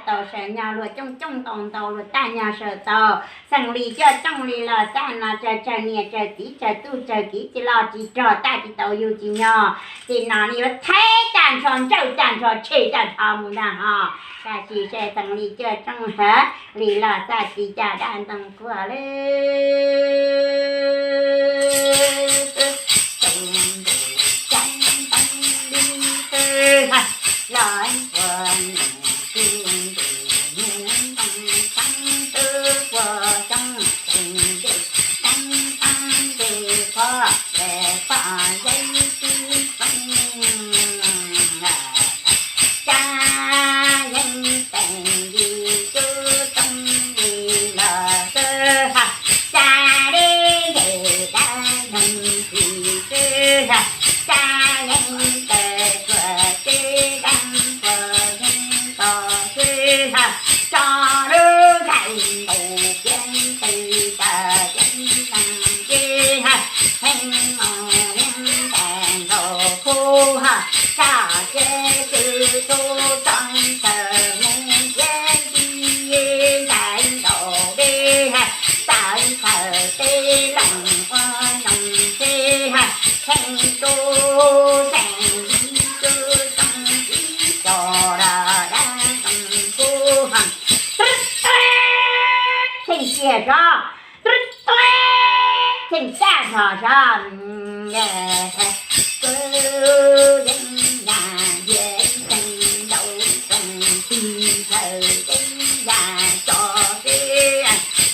tau sawv nyo luag cooj cooj ntau ntau luag tag nyo sawv tau. Xeem Lis coj tsooj li los tag no tsawg tsawg niam tsawg txiv tsawg tub tsawg kiv tsis loj tsis rog tag tsis tau yug tsis nyog. Tim no li yuav thaib tag nrho ntsawj tag nrho tshem tag nrho mus ntag ho. Tab sis saib Xeem Lis coj tsooj hawv li los txaj tsis caj dab ntoo kuag li. Tus ntuj ceeb teeb li twg los ua nus twg ntuj nus ntoo teeb twg ua xyoob tsees ntej teeb teeb ntej qhov tsev pom yeeb tib xeeb. Tsa yeeb teem li cub tooj li los xwb ha, tsa deb ntes dab neeg tsis xwb ha, tsa yeeb tes tuam teb dab npua yeeb tos xwb ha, tso lub nkaim ntaus piav nqi tas yeeb neeg tib ha, heev mos yeeb ntais nkaus khub ha, tsa tsev twg tub tso ntshaw mus piav nqi ntais ntaus deb ha, tsa ntshaw teb leej ua noog teb ha, heev tub heev li tub tsoom tib tso da dab tsoom kub ha. Theej kiag zog, theej tag zog zog. Kub yeeb yam hiav tseem ntaus tseem tig ntshaw yeeb yam tso teb,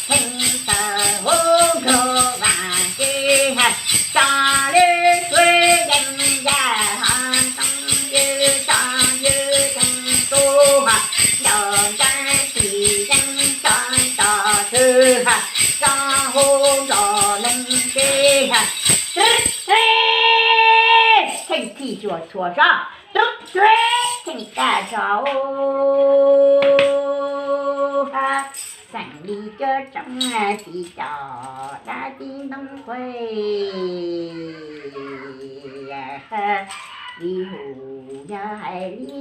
heev txawm huv nkaug vam teb ha, tso lub kub yeeb yam ho tsoom ywg tso ywg theej tub ha, ntaus ntsab tis yeeb tso tso xwb ha, tso huv nkaus leej teb ha. Theej thij xyuas txhua zog, theej tag zog ha. Xeem Lis coj tsooj tib co dab tib ntoo kuj li hu yog hais li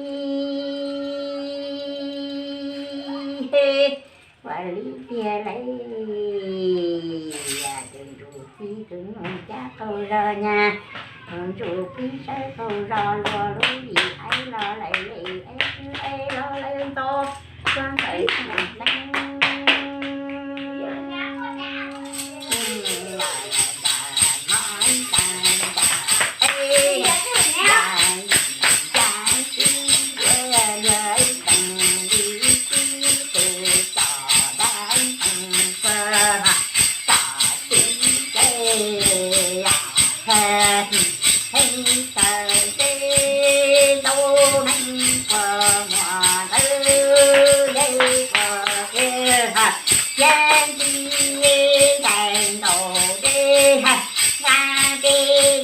ua li tiag lawm. Tus ntsuj plig tus mus cab qaug zog nyab, tus ntsuj plig sawv qaug zog luag lub lim aib los lawm, lim aib twb aib los lawm ntau, tsuag ntawd tseem teeb. Heev txawv teb ntaus neeg puag muag ntawd yeej puag kiag ha, yeej tib ntais ntaus deb ha, nyab deb yeej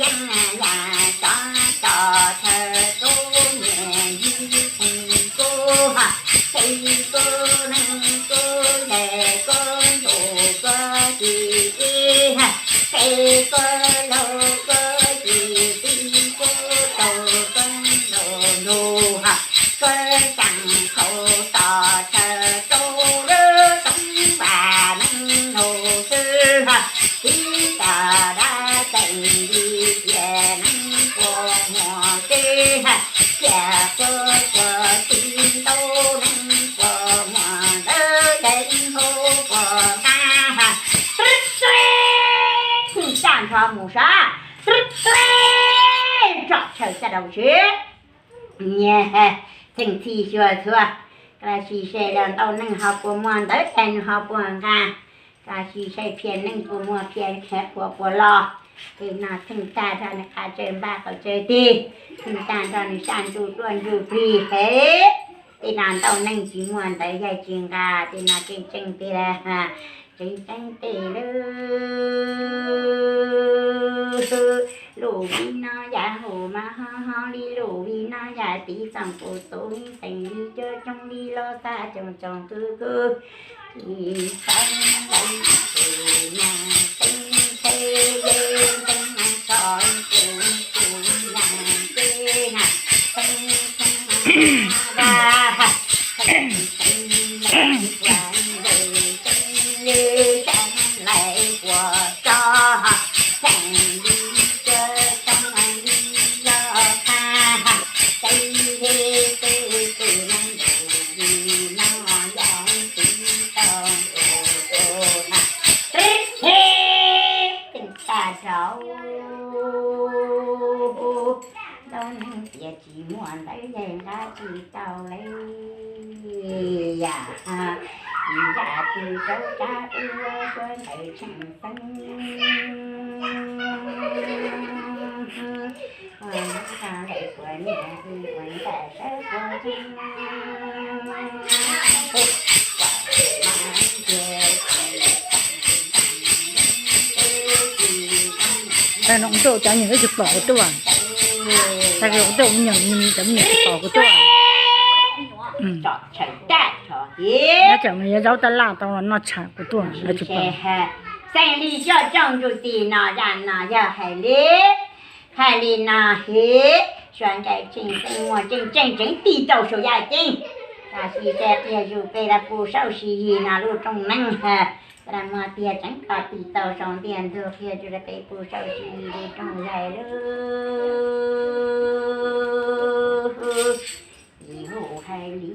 yam tso tso chaw rub nyias yib theej kub ha, peb kub neeg kub ntes kub ntuj kub ci tib ha, peb kub laug kub ci tib kub rau kub ntuj ntug ha, kub tseem khaus tos chaw rau lub xyoob vaj neej nug xwb ha, tib tas dab tseem li tias neeg puag muag teb ha, tias kub puag tib ntaus neeg puag muag ntawd dev hu puag nqab ha, tib teb tag nrho mus sab, tib teb tsom chaw caj dab tsi. Nyias theej thij xyuas txhua, koj sim saib los ntau neeg ho puas muag ntawd, nws ho puas nqa, koj sim saib phiaj neeg puas muag phiaj puas puas los. Tej no theej tag nrho nws qab tsawg npaj qaum tsawg tig, theej tag nrho nws saj ntsuj duaj ntsuj plig heev. Tej no ntau neeg tsis muag ntawd yog tsis nqa, tej no tseem tseeb tiag, tseem tseeb tiag lawm. Lub vij no yam hum mas ho ho li lub vij no yam tiv txoom kuv tus vij xeem li coj tsooj li los txaj tsoom tsoom kub kub, ib xeem lawm tus nyab teeb ntshe yeej teeb mas tso kuv tus nyab ces na, teeb teeb mas da, teeb Tau neeg tias tsis muaj ntawv yeej nqa tsis tau li. Yam zaj twg rau tsab ua suav ntawm tsheej xeeb, ua nab ua niam ua ntaj sawv puag Ntuj, cov nyuag wb tsis pom kuv tuaj. Tag kis kuv tuaj kuv nyeem, cov nyuag tsis pom kuv tuaj. Nyob tsam mas yuav zaub tab laj tau los noj tsham kuv tuaj, lawv tsis pom. Xeem Lis coj rooj ntsuj tim no zaj no yog hais li, hais li no heev, suav nqaij tseem tseem muaj tseem tseem tseem tig tau saum yaj ceeb. Tab sis tej qhia zus peb lawv puv saub sib yig no lub rooj neeb ha, lawv muaj tiag tseem koj tig tau saum ntiaj ntug qhia zus peb puv saub sib yig lub rooj yaig lub. Ib hu hais li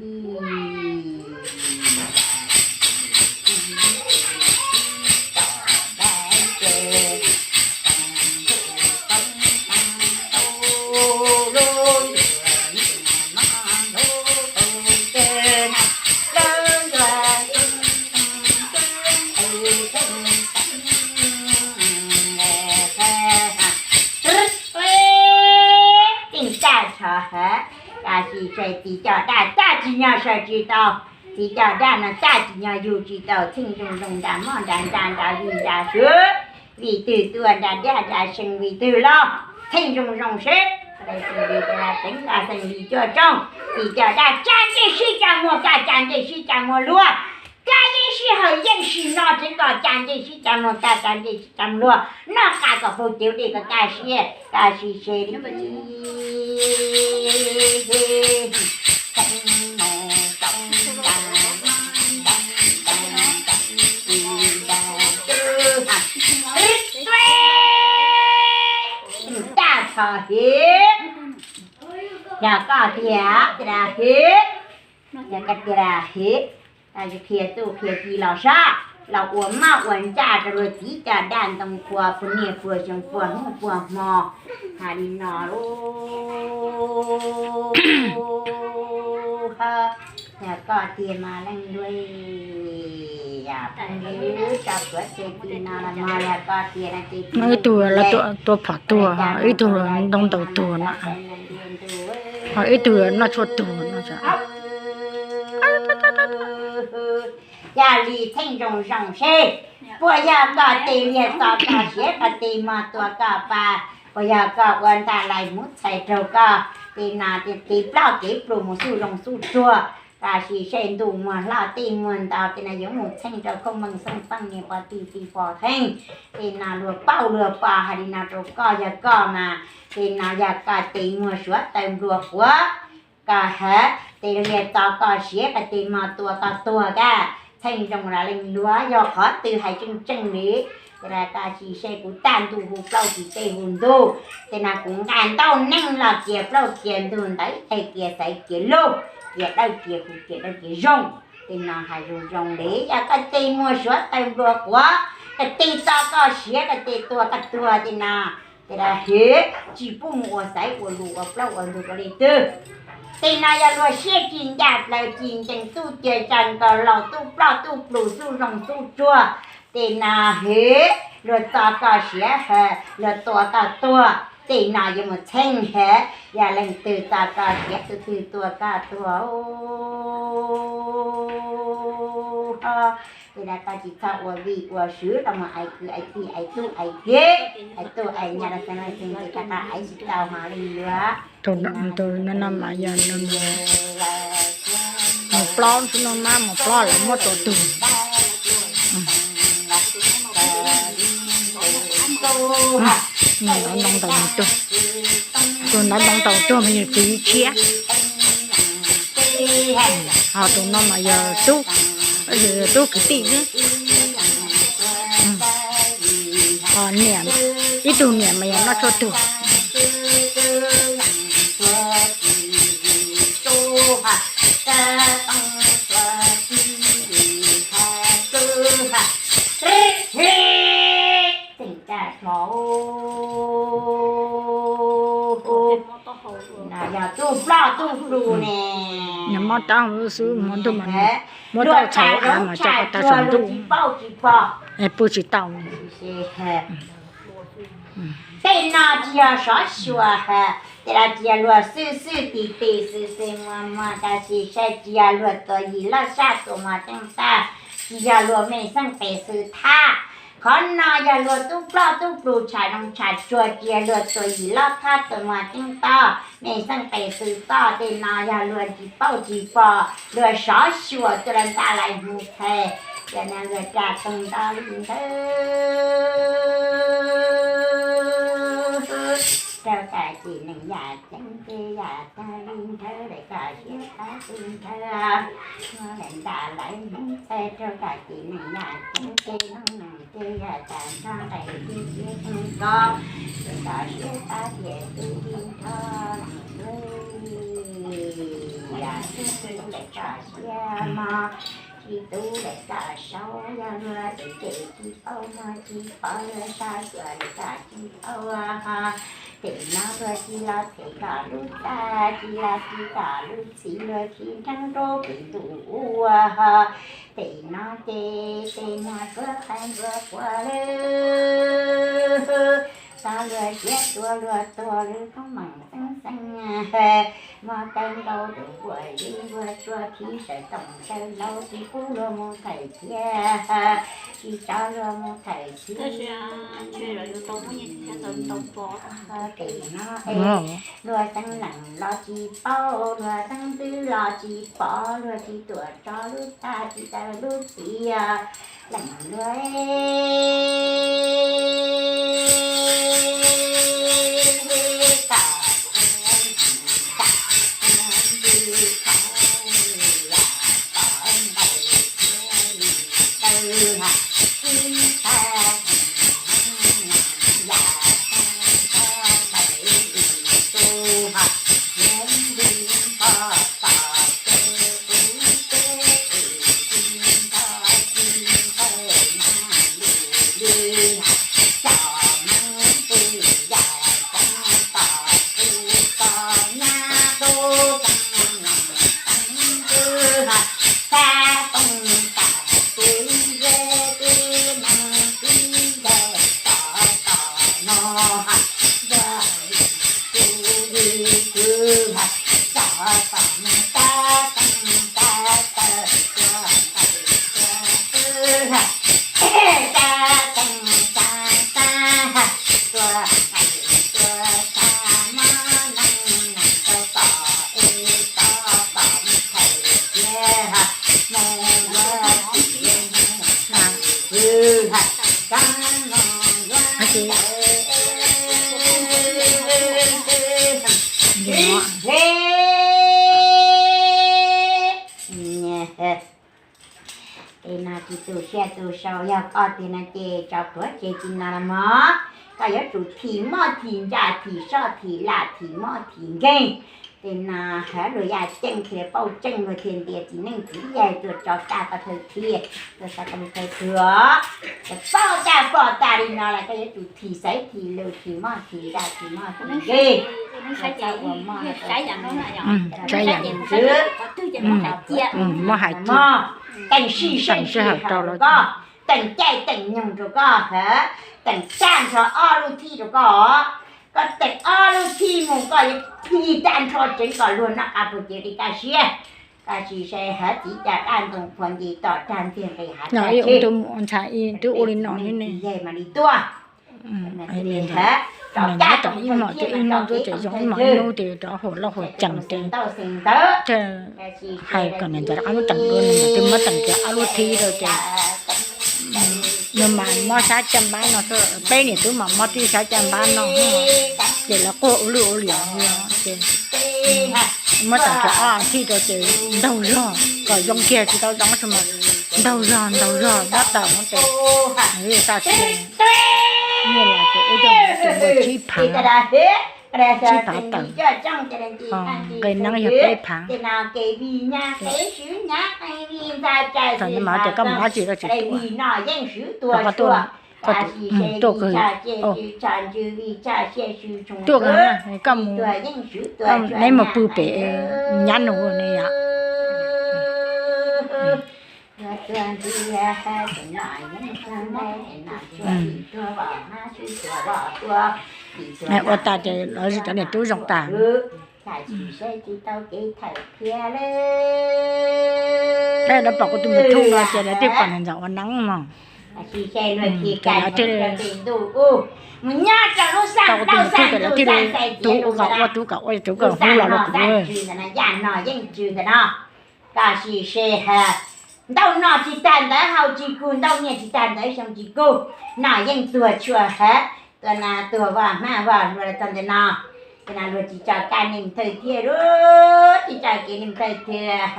Tseem tab tshov hab, tab sis txiv coj daj caj tsis nyog sawv tsis tau. Txiv coj daj no caj tsis nyog yug tsis tau, txheej zoo zoo nra moj nra ntsa nra vij nra sw, vim twg tuaj nra daj nra seev vim twg los txheej zoo zoo seb. Tseev nqa Xeem Lis coj rooj, txiv coj daj cas ntsej sib cas muag kaj cas ntsej sib cas muag luag, kaj yeej sij hawm yeej sim no tseev nqa cas ntsej sib cas muag kaj cas ntsej sib cas muag luag, noj qab kom paug cev dej kom kaj siab kaj sis se li. Tag txhos hev, yog koj tiag tias hev, yog koj tias hev, qhia txuj qhia ci los sab los ua maj ua ntsaj rau luag txiv coj daj ntoo puag puag niaj puag xyoo puag hnub puag hmo. Hais li no lub, yog koj tiag mas leej luag, yog pheej tso pluav tseg ti no los mas yog koj tiag no ces ib tug tua phom tuag, ib tug ntoo ntaus tuag no, ho ib tug noj tshuaj tuag no. Yog li txheej zoo zoo seb, puas yog koj tes liag txo koj siav, koj tes mog tua koj pa, puas yog koj ua ntag lais hmuv txhais raug koj tes nas tes ploj kev pluag mus xuj zoov xuj tsuag, tab sis seb ntuj muag hlob tej muag ntau tes nas yuav mus txheej rau khoom meej xeej xeej niam pog tij txiv pog theej. Tes nas luag paub luag pom hais li no rau koj, yog koj mas tes nas yog koj tes muag suav taw nplua quav, koj hab tes liag txo koj siav, koj tes mog tua koj tuag kab. Txheej zoo los leej luag, yog qhov twg hais tseeb tseeb li, tes nas koj sim seb kuv tag ntuj hu plaub tsis tej hu ntug, tes nas kuv nqa ntau neeg los kiag plaub kiag ntug ntawd, teg kiag xaiv kiag lug, kiag dawb kiag huv kiag dawb kiag zoo. Tes nas hais zoo zoo li, yog koj tes muag suav taw nplua quav, koj tes txo koj siav, koj tes tua koj tuag tes nas, tes nas hev, tsis pub mus ua xaiv ua lug ua plaub ua ntug rau leej twg. Tes nas yog luag siab tsis ncaj plawv tsis ncees, tub cia tsa nkaus laus tub ploj tub plug xuj zoov xuj tsuag, tes nas hev, luag txo koj siav, luag tua koj tuag, tes nas yuav mus txheej hev, yog leej twg txo koj siav, tus twg tua koj tuag. Tes nas koj tsis txhob ua vij ua sw los mus ais kwv ais tij ais tub ais kiv, ais tub ais nyab los xeeb leej xeeb tes koj qab ais tsis tau hos leej luag. Tus no mas yog mus plaub xwb no mas, mus plaub lawv muab tua tuag. Nws ntaus ntoo ntaus nws tuag, tus ntaus ntoo ntaus tuag mas yog txiv tshiab. Ho tus no mas yog tub, tub kwv tij xwb. Ho niam, ib tug niam mas yog noj tshuaj tuag. Yog tub ploj tub plus ne. Mob taub hau xwb, muab tau txhais av mas tso koj tau saum ntuj, pw tsis tau. Tej no tsis yog sov xyuas, tej no tsis yog luag xwb xwb tis tis xwb xwb muag muag, tab sis saib tsis yog luag tua yim loj saj tua mos ceeb tag, tsis yog luag mej xeeb pes xwb thab. Qhov no yog luag tub ploj tub plus tsham zoov tsham tsuag, tsis yog luag tua yim loj thab tua mos ceeb tag, mej xeeb pes xwb tog. Tej no yog luag tsis paub tsis pom, luag sov xyuas tuaj lawv ntaj lawv hnyuv txhais, yog no luag tsa toog nto li nthawv. Raug tam sim neej yam ceeb ces yam tag li nthawv, lawv koj siab tab li nthawv. Muab lawv ntaj lawv hnyuv txhais, raug tam sim neej yam ceeb ces noog noog ces yam tag nrho nqes tib siab toog ko, lawv koj siab tab tias tub li nthawv los tub li yam tub lawv koj siab mog. Tsis tub lawv koj saub, yog luag tsis cem tsis paub muag tsis pov, luag sab xyuas lawv koj tsis paub. Tej no luag tsis los them koj lub txaj, tsis los tsim koj lub txim, luag tsis nrheeb rau pem ntuj ua. Tej no ces tej muag suav qhaib npua quav lawm, txhob luag siab tuag luag tuag lub koob meem xeeb xeeb. Muab kawg nkaus tus npua zeb npua tsuag, thib sawv toom sawv hlau, tsis pub luag mus thawm thiab, tsis tso luag mus thawm thiab. Tej no luag xeeb leej los tsis paub, luag xeeb ntxwv los tsis pom, luag tsis tuam tso lub txaj tsis taw lub txiv leej luag Tej no tsis tu siab tu sau, yog koj tiag no ces tso plhuav tseg tsis no los mog. Koj yuav tsum thim moj thim ntsa thim soj thim lam thim mob thim nkeeg. Tej no luag yaj ceeb thiaj paub tseeb, luag thiaj ntias txiv neej txiv yaig tuaj tso koj tau thawj thiab, tuaj tso koj thawj tuag. Ces paub tag pom tag li no lawm koj yuav tsum thim xaiv thim lus thim moj thim ntsa thim mob thim nkeeg. Saib yam ntxwv, muab hais tias teem sij teem sij hawm rau koj, teem caij teem nyoog rau koj, teem tag nrho ob lub thib rau koj. Koj teem ob lub thib mus koj yuav plig tag nrho tseev kom luag noj qab puag cev li kaj siab. Koj sim saib hawv txiv caj dab ntoo qhuav nti tom rag ntiag nqis hav tag tsheb, twb ua li no ne, mas li tuaj. Nyob tom ib hmos ces ib hnub ces zoo ib hmos ib hnub ces rov huam loj huam cees ces hais kom niam ntxawm rov qab muab teem dua, niam ntxawm twb muab teem kiag ob lub thib rau ces nws mas mob sab caj npab no, peb niam tub mas mob tib sab caj npab no, ces lawv quaj ua lwj ua liam ces muab teem kiag ob thib rau ces ntaug zog. Kom zoo kiag tsis tau zoo mas ntaug zog ntaug zog nyob tawm no ces, tag kis nyiaj los ces ib tug mus tus nkaus tsib phav, tsib phav tawm, nqe neeb yog peb phav. Thaum no mas ces koj mus dab tsi koj tsis tuaj, koj tuaj, tuaj kawg, tuaj kawg, neb mus pw pem nyab nus ne yom. Ua tas ces lawv sis cov niam tub zoo tas. Lawv pom kuv tus me thooj no ces lawv thiaj pom niam ntxawm ua neeb no. Ces lawv thiaj, tau kuv tus me thooj ces lawv thiaj li, tus ua kom ua, tus kom ua, tus kom hu los rau kuv. Koj sim se ha, ntau nom tsis tag ntawd haus tsis kug, ntau nyiaj tsis tag ntawd xyoo tsis kug, nom yeej tuag tshuaj ha. Tuag na tuag vaj hmab vaj hluas txog ntawm no, ces no luag tsis tso kaj neeg thawj thiab lub, tsis tso kev neeg thawj thiab.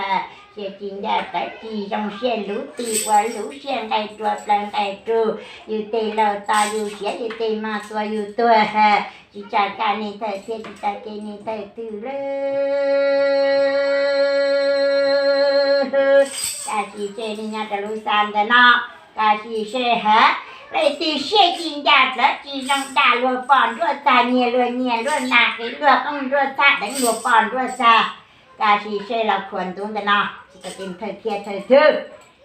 Siab tsis ncaj tawv tsis zoo, siab luv tij ua luv, siab nqaij rua plaws nqaij rug, yus tej laus tos yus siav, yus tej mos tua yus tuag ha. Tsis tso kaj neeg thawj thiab, tsis tso kev neeg thawj twg lawm. Koj sim se neeg nyob rau lub xav ntawm no, koj sim se ha, leej twg siab tsis ncaj tawv tsis zoo, dag luag poj nruab txag, nyiag luag nyiaj nruab nag, qiv luag qoob nruab txhab, deev luag poj nruab txag, koj sim se los khuam ntuv ntawm no, tsis tso kev neeg thawj thiab thawj twg.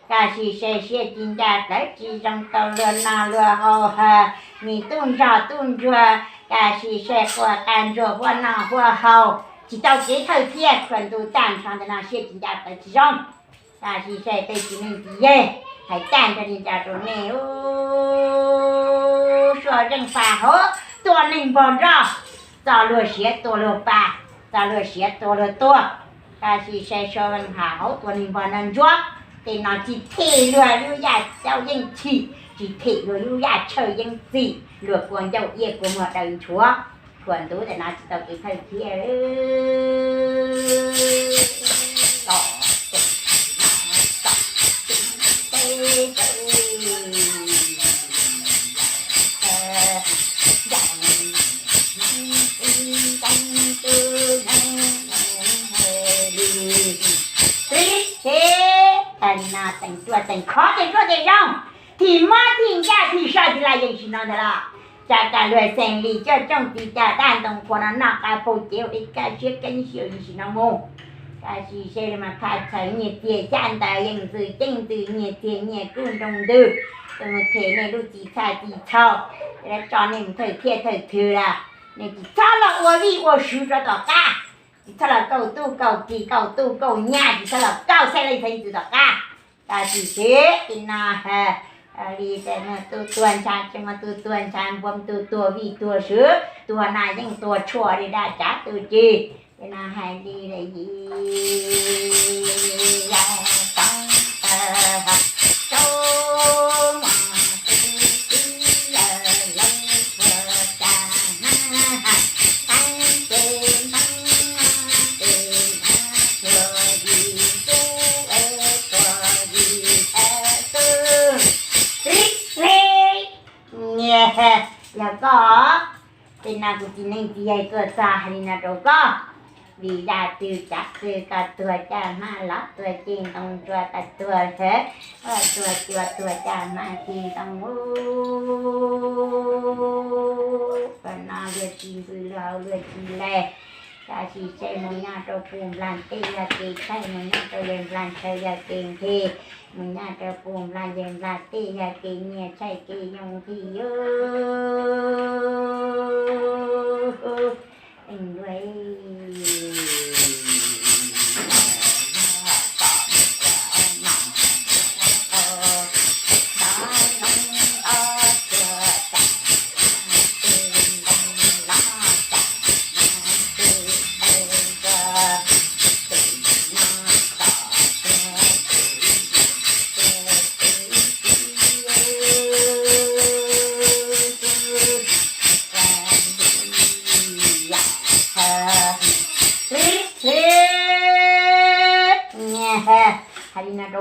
Koj sim se siab tsis ncaj tawv tsis zoo, tau luag noj luag haus ha, nim tub nrog tub ntsuag, koj sim se quaj qaj ntsuag huab noj huab haus, tsis tau kev thawj thiab, khuam ntuv tag nrho ntawm no siab tsis ncaj tawv tsis zoo. Koj sim se tej txiv neej txiv yaig, hais tag nrho li ntawd rau nej, suav zeej faj hauv, tua neeg npog nroj, txo luag siav tua luag pa, txo luag siav tua luag tuag. Koj sim se suav zeej faj hauv, tua neeg npog nroj ntsuab, tej no tsis them luag lub yaj caub yeej chim, tsis them luag lub yaj tshawj yeej txim, luag kua ncauj iab kua muag daws nchuav, khuam ntuv ntawm no tsis tau kev thawj thiab. Teem ruaj teem zoo, thim mob thim ncaj thim soj thim laj yeej sim no ntag los. Tsa kas luag xeem lis coj cooj tis cas daj ntoo qhuav no noj qab paug cev ua dej kaj siab keeb xyaw li sim no mus. Koj sim se mas phaj txhawv nyiaj txiag xyab ntawv yeej ntxwv ceeb ntxwv nyiaj txiag nyiaj kub nroo ntws, tus mus them nej lub txim txhaj txim txhau, lawv tso nej mus thawj thiab thawj twg lawm, nej tsis txhob los ua vij ua sw rau tom qab, tsis txhob los kauj tub kauj ki kauj tub kauj nyab, tsis txhob los kauj xeeb leej xeeb ntxwv tom qab. Koj sim se, ib no li tus tuag ntshav tseem muaj tus tuag ntshav npua, tus tuag vij tuag sw, tuag nas yeej tuag tshuaj li dab tsav tus ci. Ces no hais li lawm, yog tau tawg, tau mos tib tib yawg lawv tuag cas hmab, qeeb ces hmab, ces hmab tuag yim tub, tuag yim tub. Yog koj, tej no kuv txiv neej txiv yaig tuaj txog hais li no rau koj, vim yam twg tsav twg koj tuag caj hmab los tuag ceg ntoo nrua koj tuag lawm, tuag cua tuag caj hmab ceg ntoo, ub, no luag tsis ntxwv luag hauv luag tsis laig. Koj sim se mus nyob rau pum nplas tej yog kev tshaib, mus nyob rau yawg nplas ntshaw yog kev nqhis, mus nyob rau pum nplas yawg nplas tej yog kev nyiaj tshaib kev yooj nqhis.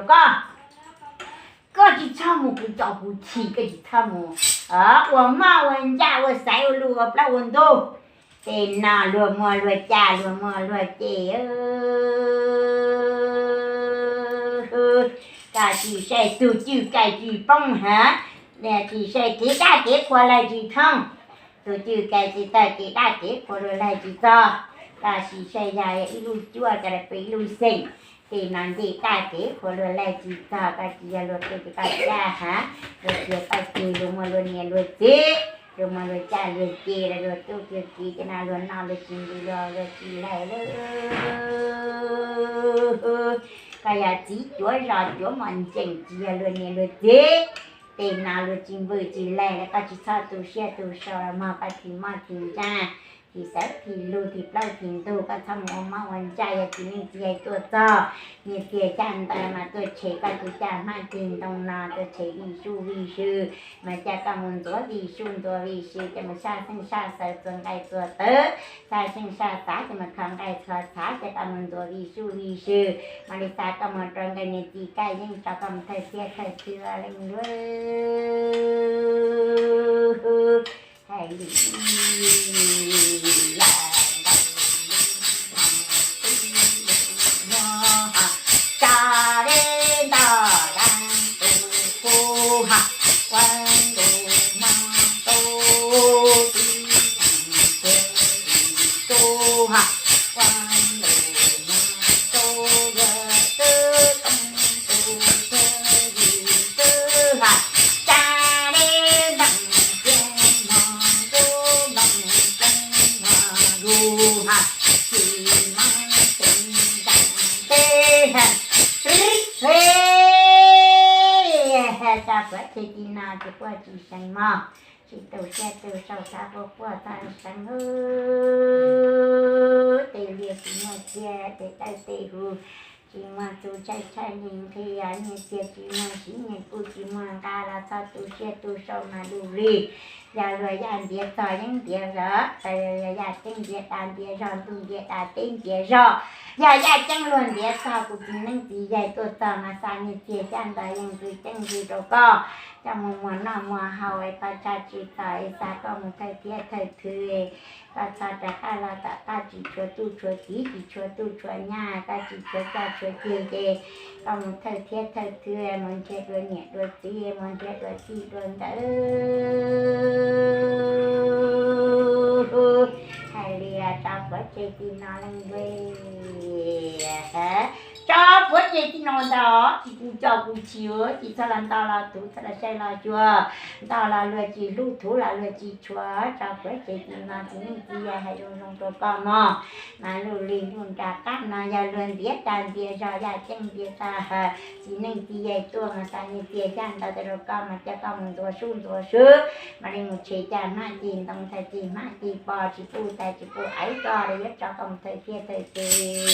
Koj, koj tsis txhob mus kuv tso kuv chim, koj tsis txhob mus ua moj ua ncaj ua xaiv ua luj ua plaub ua ntug. Tej no luag muaj luag caj luag muaj luag ceg. Koj tsis saib tus cwj kais tsis poob hav, tsis saib kev dab kev qhua laig tsis thoob. Tus cwj kais tsis tawg kev dab kev qhua luag laig tsis txog. Koj tsis saib yog ib lub cuab koj peb ib lub xeem, tej no ncej dab kev qhua luag laig tsis txog. Koj tsis yog luag tej ces koj caj hav, luag tsis yog koj ces luag muaj luag niam luag txiv, luag muaj luag caj luag ceg, luag tub luag kiv, tej no luag noj luag tsis ntws luag tsis laig lawm. Koj yog txiv cuav zos cuav mos ntsees tsis yog luag niam luag txiv, tej no luag tsis npw tsis laig lawm. Koj tsis txhob tu siab tu sau los mog, koj thim moj thim ntsa, thim xaiv thim lug thim plaub thim ntug, koj txhob mus ua moj ua ncaj. Yog txiv neej txiv yaig tuaj txog, nyias txiag xyab ntawv mas tuaj tshem koj tus caj hmab ceg ntoo no, tuaj tshem vij suj vij sw, mas coj koj mus ntxuav vij suj ntxuav vij sw, coj mus saj xeej saj xaws txua nqaij txua tawv, saj xeej saj xav coj mus kho nqaij kho xav, coj koj mus ntxuav vij suj vij sw, mam li xa koj mus rau nkawd niam txiv kaj yeej tso koj mus thawj thiab thawj thwj leej lub. Hais li, tsa li ntawd, dab tus kuj ha, ua ntu no tau tib leeg tus kuj ha, ua ntu no tau yog twb toom tus twg yim twb ha, tsa li ntawd cia no kuj nplooj pleev no lug ha, tsis mob tsis nkees teb ha. Tso puav tseg tim no tsis quaj tsis seev mog, tsis tu siab tu sau xav quaj quaj txhob seev. Tej liaj tsis muaj txiag, tej dawb tej huv tsis muaj txuj, tshaib tshaib nqhis nqhis, nyias txiag tsis muaj siv, nyias kuj tsis muaj nqa los txhob tu siab tu sau mas lug li. Yog luag yaj ntiav txog yeeb ntiav zog, yog yaj ceeb ntiav dav ntiav zog, ntuj ntiav dav teb ntiav zog, yog yaj ceeb luag ntiav txog kuv txiv neej txiv yaig tuaj txog mas xa nyias txiag xyab ntawv yeej ntxwv ceeb ntxwv rau koj coj mus muag noj muag haus es koj tsa tsis txog es xa koj mus thawj thiab thawj thwv. Koj txhob rov qab los tom qab tsis tshuav tub tshuav kiv, tsis tshuav tub tshuav nyab, koj tsis tshuav caj tshuav ceg ces koj mus thawj thiab thawj thwv, mus nrhiav dua niam dua txiv, mus nrhiav dua txij dua nkawm. Hais li tso puav tseg tim no leej lub. Tso puav tseg tim no ntag, tsis kuv coj kuv chim, tsis txhob los nto los thuv, txhob los saib los xyuas, nto los luag tsis hlub, thuv los luag tsis tshua. Tso puav tseg tim no, txiv neej txiv yaig hais zoo zoo rau koj mog. Mas lug li lug nram qab no yog luag ntiav dag ntiav zog, yaj ceeb ntiav tag, txiv neej txiv yaig tuaj mas xa nyias txiag xyab ntawv rau koj mas coj koj mus ntxuav sub ntxuav sub, mam li mus tshem caj hmab ceg ntoo, thawj ceg hmab ceg pos, tsis pub tais tsis pub aiv koj li, yuav tso koj mus thawj thiab thawj thwv.